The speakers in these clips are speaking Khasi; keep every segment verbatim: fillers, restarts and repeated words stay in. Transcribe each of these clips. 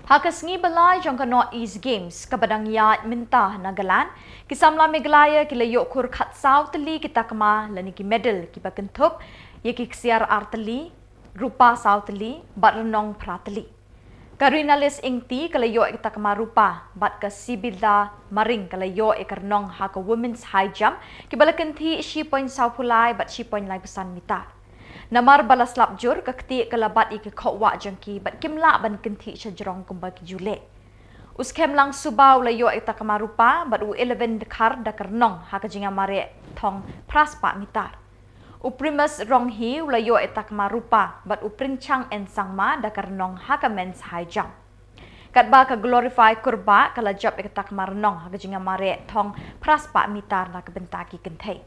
Ha ka sngi ba lai jong ka North East Games kaba dang ïaid mynta ha Nagaland, ki samla Meghalaya ki la ïoh khur khatsaw tylli ki takma lane ki medal kiba kynthup ïa ki ksiar ar tylli, rupa saw tylli bad rnong phra tylli. Ka Rinalis Ingti ka la ïoh ïa ka takma rupa bad ka Sibida Maring ka la ïoh ïa ka rnong ha ka Women's High Jump kiba la kynthih shi point saw phew lai bad shi point lai phew san mitar. Namar ba la slap jur, ka ktieh ka la bat ïa ki khohwah jong ki bad kim lah ban kynthih sha jrong kumba ki ju leh. U Skhemlang Suba u la ïoh ïa ka takma rupa bad u Eleven Dkhar da ka rnong ha ka jingïamareh thong phra spah mitar. U Primus Ronghi u la ïoh ïa ka takma rupa bad u Princhang N Sangma da ka rnong ha ka Men's High Jump. Katba ka Glorify Kurbah ka la jop ïa ka takma rnong ha ka jingïamareh thong phra spah mitar na ka bynta ki kynthei.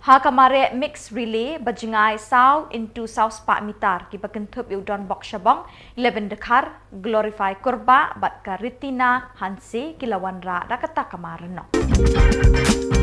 Ha ka mareh Mixed Relay ba jngai saw into saw spah mitar kiba kynthup ïa u Donbok Shabong, Eleven Dkhar, Glorify Kurbah bad ka Ritina Hanse ki la wanrah da ka takma rnong.